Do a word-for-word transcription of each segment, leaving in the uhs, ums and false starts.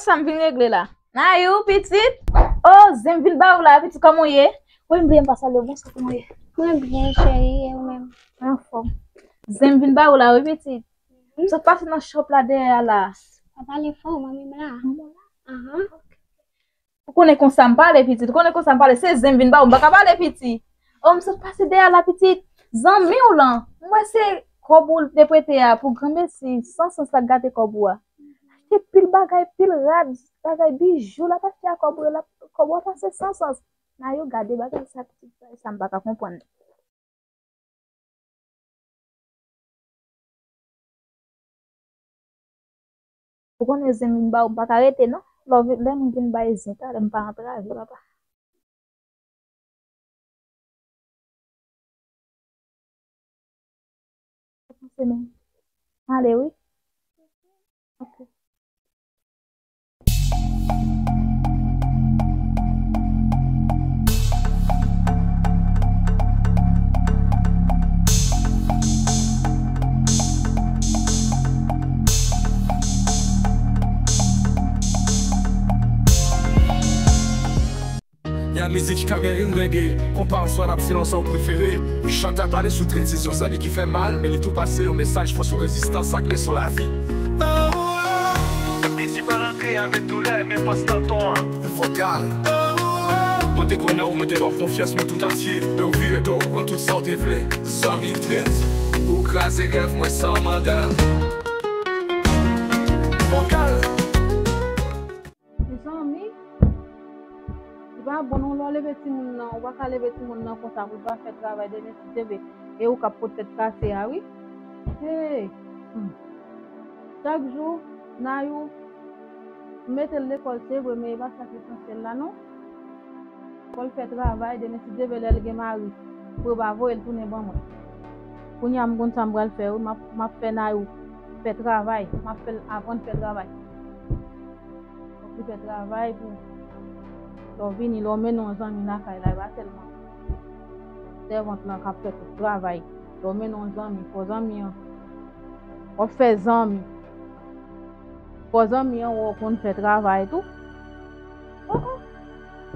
Sa m vin regle la. Nayou, pitit. O, zen m vin ba ou la, pitit, kòman w ye? Wi, m byen, m pa salye w, bonswa, kòman w ye? Mwen byen, cheri, e ou menm? Mwen anfòm. Zen m vin ba ou la, wi, pitit. M sot pase nan shop la dèyè a la. Pa pale fò, manmi m la. Manman w la? Ahan. Ou konnen konsa m pale, pitit. Ou konnen konsa m pale. Se zen m vin ba ou, m pa ka pale piti. O, m sot pase dèyè la, pitit. Zanmi w lan. M wè se kòb ou te prete a pou granmesi. San sans l ap gate kòb ou a. Achte pil bagay, pil rad, bagay bijou, l ap achte a kòb ou yo, l ap, kòb ou a pase san sans. Nayou, gade bagay sa, pitit, bagay sa m pa ka konprann. Ou konnen zen m vin ba ou, m pa ka rete non. Lè w vin, lè moun vin bay zen, talè m pa antrave, papa. Ou panse menm? Ale wi. Ok. Ya mizik ki ka gen yon rege, konpa oswa rap selon sa w prefere. Chante a pale sou tristès yon zanmi ki fè mal, men li tou pase yon mesaj fò sou rezistans ak leson lavi. Mezi pa rantre avèk doulè, men pans nan ton an. Vokal. Mwen te kwè nan ou, mwen te ba w konfyans mwen tout antye, men ou vire do, ou pran tout sa w te vle. Zanmi trèt, ou kraze rèv mwen san manda. Vokal. Mezanmi, li pa bon non, lè w leve timoun nan, ou pa ka leve timoun nan konsa pou l pa fè travay demen si Dye vle, e ou k ap pot tèt kase a wi. Hey! Hmm. Chak jou, Nayou, m mete l lekòl, se vre, men e pa sa k esansyèl la non. Fò l fè travay, demen si Dye vle lè l gen mari, pou yo pa voye l tounen ban mwen. Kounye a m konn sa m pral fè wi, m ap, m ap fè Nayou fè travay, m ap fè l aprann fè travay. Fòk li fè travay pou lè w vini, lè w mennen yon zanmi lakay la, e pa sèlman sèvant lan k ap fè tout travay. Lè w mennen yon zanmi, fò zanmi an, w ap fè zanmi. Fò zanmi an wè w konn fè travay tou. Oh, oh.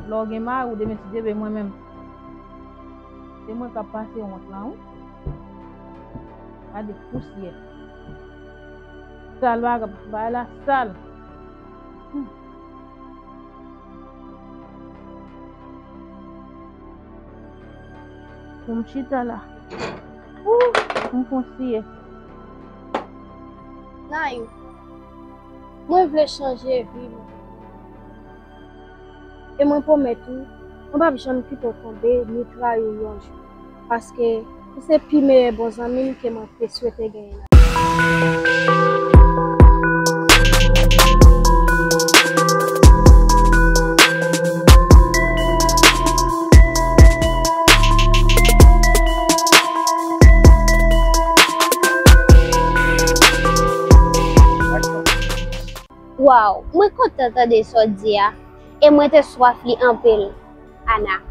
Lè w gen mari w, demen si Dye vle mwen menm. Se mwen k ap pase wont lan wi. Gade pousyè. Sal bagay, bagay la sal. Hmm. Pou m chita la. Ooh, m fon siye. Nayou, mwen vle chanje vi mwen. E mwen pwomèt ou, mwen p ap janm kite w tonbe ni trayi w yon jou. Paske ou se pi meyè bon zanmi m ke mwen te swete genyen nan. Waw, mwen kontan tande sa w di a, e mwen te swaf li anpil. Ana,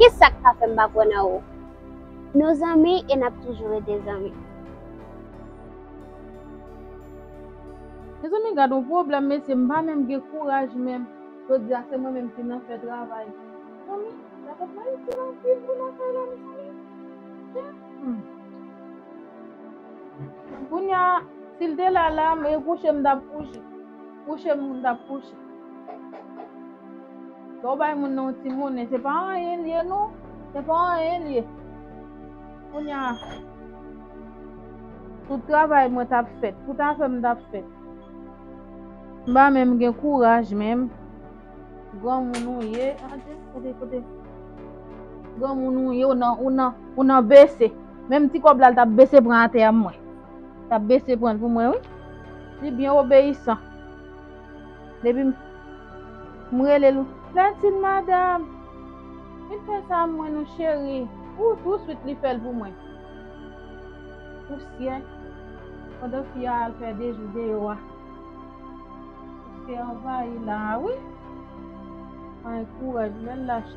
kisa k ka fè m pa kwè nan ou? Nou zanmi e n ap toujou rete zanmi. Mezanmi, gad yon pwoblèm, mesye, m pa menm gen kouraj menm. Jodi a, se mwen menm ki nan fè travay. Mezanmi, sa fè m mal anpil pou lakay la, mezanmi. Hmm. Kounye a, si l te la la, men kouche m t ap kouche. Kouche m t ap kouche. Lè w bay moun nan yon ti monnen, se pa anyen l ye non. Se pa anyen l ye. Kounye a, tout travay mwen t ap fèt, tout afè m t ap fèt. M pa menm gen kouraj menm. Granmoun ou ye. Kote, kote, kote? Granmoun ou ye, ou nan, ou nan, ou nan bese. Menm ti kòb la, l t ap bese pran atè a mwen. L t ap bese pran l pou mwen, wi. Li byen obeyisan. Depi m, m rele l, Lètid madanm, vin fè sa mwen non cheri. Ou touswit li fè l pou mwen. Pousyè, pandan fi a al fè de jou deyò a. Pousyè anvayi la a wi. Ay, kouraj, bèl lach.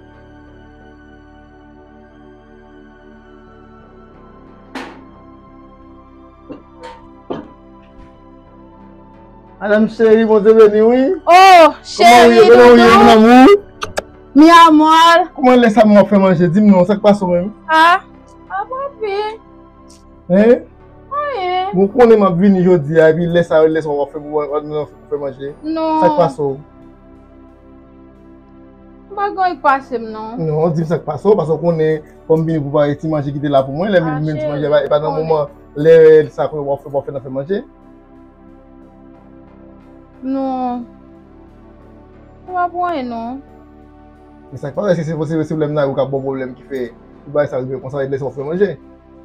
Madanm cheri, Bondye beni w, wi. Oh, cheri, tonton. Kòman w ye, mon amour? Mi amor. Kòman lè sa m w ap fè manje? Di m non, sa k pase w menm? Ah, ah, papi. Hein? Anyen. Bon, ou konnen m ap vini jodi a, epi lè sa, lè sa w ap fè pou, w ap, w ap fè manje. Non. Sa k pase w? Pa gen anyen k pase m, non. Non, di m sa k pase w, paske w konnen fò m vini prepare ti manje ki te la pou mwen, lè m vin ti manje, e pa nan moman, lè sa w ap fè, w ap fè nan fè manje. Non. Se pa pou anyen, non. Men sa k pase, se, se, se, se lè m nan ou k ap bon pwoblèm ki fè tout bagay sa rive konsa, e lè sa w ap fè manje.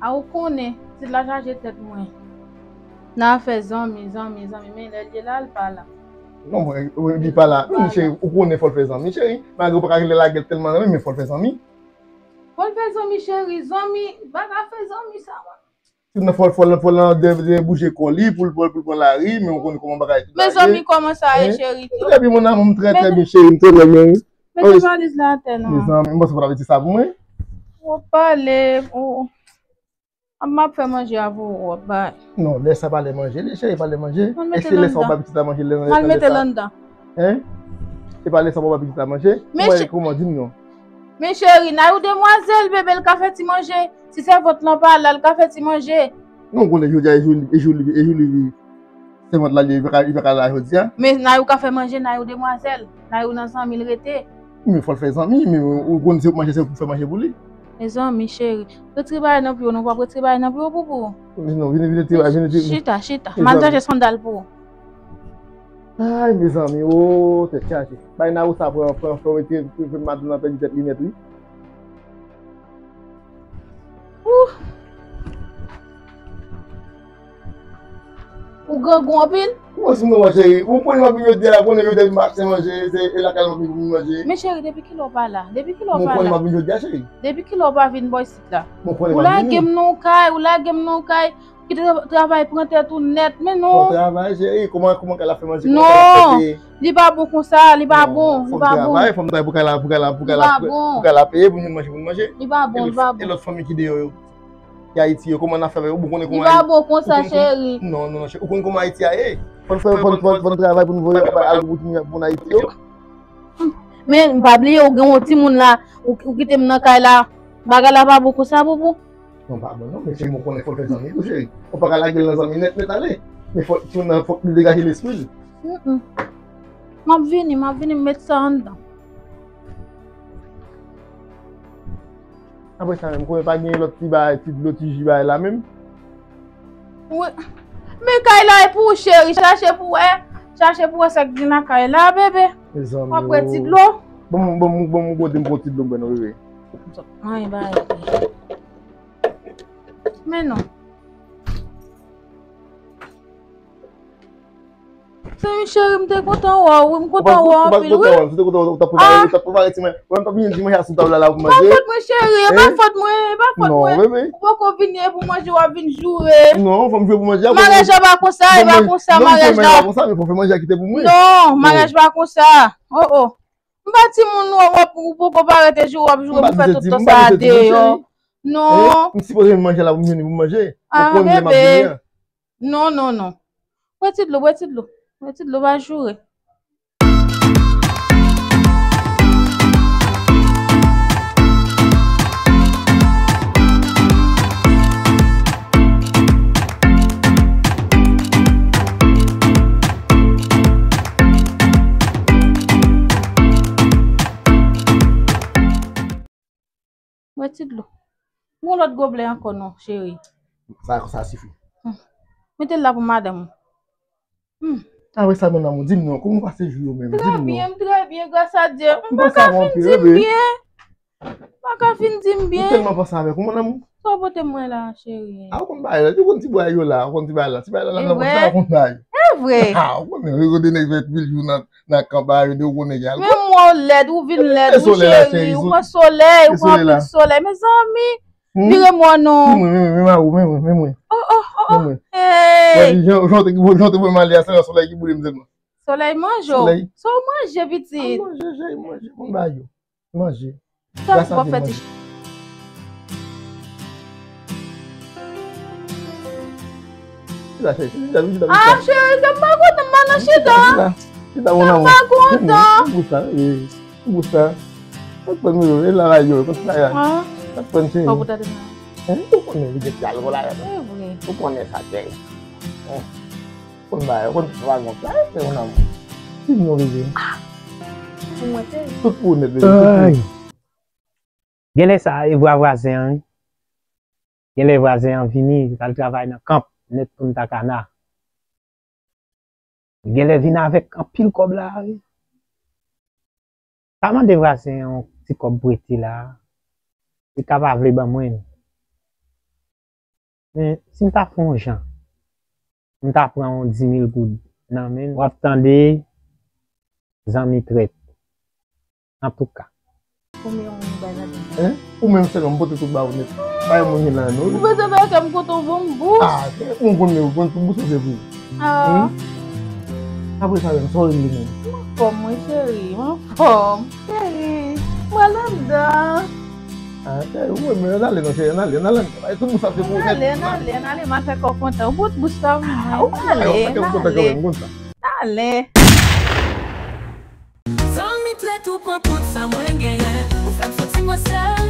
A ou konnen, tit la chaje tèt mwen. Nan afè zanmi, zanmi, zanmi, men lè l ye la, l pa la. Non, mwen, li pa la. Men cheri, ou konnen fò l fè zanmi, cheri. Malgre ou pa ka lage l tèlman zanmi, men fò l fè zanmi. Fò l fè zanmi, cheri, zanmi, pa ka fè zanmi sa, mwen. Tout nan fò l, fò l, fò l nan de, de bouje kò li pou l, pou l, pou l pran lari, men ou konnen kòman bagay tout la ye. Men zanmi, kòman sa ye, cheri? Trè byen, mon amour, m trè, trè byen, cheri, m trè, trè byen, wi. Mete valiz la atè, non. Mezanmi, m panse w pa t ap di sa pou mwen. Ou pale, ou. M ap fè manje avè w, w ap bay. Non, lè sa pa lè manje, li cheri, pa lè manje. Èske lè sa w ba pitit la manje, lè, lè sa? Mal mete l anndan. Hein? E pa lè sa w ba pitit la manje? Men kòman, di m non. Men cheri, Nayou demwazèl, bebe, l ka fè ti manje. Si sèvant lan pa la, l ka fè ti manje. Non, konnen jodi a, e jou li, e jou li, e jou li. Sèvant la, li pa ka, li pa ka la jodi a. Men Nayou ka fè manje, Nayou demwazèl. Nayou nan zanmi l rete. Men fò l fè zanmi, men ou konn se manje, se pou fè manje pou li. Men zanmi, cheri. Retire bagay nan pye w, non, w ap retire bagay nan pye w, poupou. Non, vini, vini, retire, vini, retire. Chita, chita. M al chèche sandal pou ou. Ay, mezanmi, o, tèt chaje. Bay Nayou sa, pran, pran, pran, mete, mete madanm nan pèdi tèt li nèt, wi. Ou grangou anpil? Kòman si mwen, cheri? Ou konnen m ap vin jodi a, konnen jodi a m ap fè manje, se lakay mwen vin manje. Men cheri, depi kilè w pa la? Depi kilè w pa la? Ou konnen m ap vin jodi a, cheri. Depi kilè w pa vin bò isit la? Ou lage m nan kay, ou lage m nan kay. Kite travay pran tèt ou nèt, men non. Fò travay, cheri. Kòman, kòman kay la fè manje? Non, li pa bon konsa, li pa bon, li pa bon. Fò travay, fò travay pou kay la, pou kay la, pou kay la, pou kay la peye, pou nou manje, pou nou manje. Li pa bon, li pa bon. E lòt fanmi ki deyò yo? Ki Ayiti yo, kòman n ap fè avè yo? Ou konnen kòman Ayiti. Li pa bon konsa, cheri. Non, non, non, cheri. Ou konnen kòman Ayiti a ye? Fò n fè, fò n, fò n, fò n travay pou n voye al pou timoun Ayiti yo. Men, pa bliye, ou gen yon timoun la, ou, ou kite m nan kay la. Bagay la pa bon konsa, poupou. Non, pa bon non, men cheri, mwen konnen fò l fè zanmi tou, cheri. Ou pa ka lage l nan zanmi nèt, nèt ale. Men fò, timoun nan, fòk li degaje lespri l. Mm, mm. M ap vini, m ap vini, m met sa anndan. Apre sa menm, konnen pa gen lòt ti bagay, ti dlo, ti ji bagay la menm? Wi. Men kay la e pou ou, cheri. Chache pou wè. Chache pou wè sa k gen nan kay la, bebe. Mezanmi, w ap wè ti dlo. Ban m, ban m, ban m kote m pran ti dlo m bwè non, bebe. Mwen bagay. Men non. Zanmi cheri, m te kontan wè w, wi, m kontan wè w anpil, wi. Ou pa t kontan wè m, si w te kontan wè m, ou t ap prepare, ou t ap prepare ti manje. Ou pa t ap vin di manje a sou tab la, la pou manje. Pa fòt mwen, cheri, e pa fòt mwen, e pa fòt mwen. Non, bebe. Ou poko vini, e pou manje w ap vin joure. Non, fò m joure pou manje a. Maryaj la pa konsa, e pa konsa, maryaj la. Non, m fè manje la konsa, men fò fè manje a kite pou mwen. Non, maryaj pa konsa. Oh, oh. M pa timoun, w ap, ou poko parèt e joure, w ap joure pou fè tout tan sa a deyò. Non. M sipoze manje la pou m vini pou manje. Ah, bebe. Non, non, non. Bwè ti dlo, bwè ti dlo. Bwè ti dlo, pa joure. Bwè ti dlo. Gon lòt goblè ankò non, cheri. Sa, sa sifi. Hmm. Mete l la pou madanm ou. Hmm. Apre sa, mon amour, di m non, kòman w pase jou yo menm? Di m non. Trè byen, m trè byen, gras a Dye. M pa ka fin di m byen. M pa ka fin di m byen. M tèlman panse avèk ou, mon amour. Sa w pote mwen la, cheri? A, ou konn bagay la, ou konn ti bagay yo la, ou konn ti bagay la, ti bagay la, la, la, ou konn bagay. E vre? A, ou konnen, yo kote nèg fè pil jou nan nan kanpay, yo di ou konnen y al. Men mwen w lèd, ou vin lèd, wi, cheri. Ou pran solèy, ou pran anpil solèy. Mezanmi, vire m wè w non. Men mwen, men mwen, men mwen, men mwen, men mwen. Oh, oh, oh, oh. Hey. Jan, jan te, jan te mwen male a, se nan solèy ki boule m sèlman. Solèy manje w. Solèy. Sa w manje, pitit? Manje, cheri, manje. Bon, ba yo. Manje. Sa pou w ap fè ti. Chita, chita, chita, chita, chita. Ah, cheri, kè m pa kontan, m pa nan chita. Chita, chita, mon amour. Kè m pa kontan. Pou sa, e, pou sa. Sa k pran nou yo, e la la yo, konsa ya. Ah. Sa k pran cheri. Fòk ou tande sa. Hein? Ou konnen li gen ti alkòl la, hein? Se vre. Ou konnen sa, cheri. Hein? Konn bagay, konn fè bagay konsa, e, mon amour. Di m non, bebe. Ah. Pou mwen, cheri. Tout pou ou nèt, bebe, tout pou ou. Ay. Genlè sa e vwa vwazen an, wi. Genlè vwazen an vini, li t al travay nan kanp nèt Punta Cana. Genlè vin avèk anpil kòb la, wi. Pa mande vwazen an yon ti kòb prete la, li ka pa vle ban mwen. Men, si m ta fè yon jan, m ta pran yon di mil goud nan men l. W ap tande, zanmi trèt. Antouka. Konbyen moun bay nan men? Hein? Ou menm sèlman, m pote tout ba ou nèt. Bay moun gen la, non? Ou pote ba kè m kote w bon m bous. Ah, ou konnen, ou konnen tout bous se pou ou. Ah. Hmm? Apre sa, menm, sa w rele menm? M anfòm, mwen, cheri, m anfòm. Cheri, mwen anndan. Ah, cheri, ou menm, ann ale non, cheri, ann ale, ann ale, ann ale. Tout bous sa se pou ou nèt. Ann ale, ann ale, ann ale, m a fè kò kontan. Ou bout bous pa mwen. Ah, ou ale, ann ale, ann ale. Ann ale. Zanmi trèt ou pran tout sa mwen genyen. Ou fè m santi mwen sèl.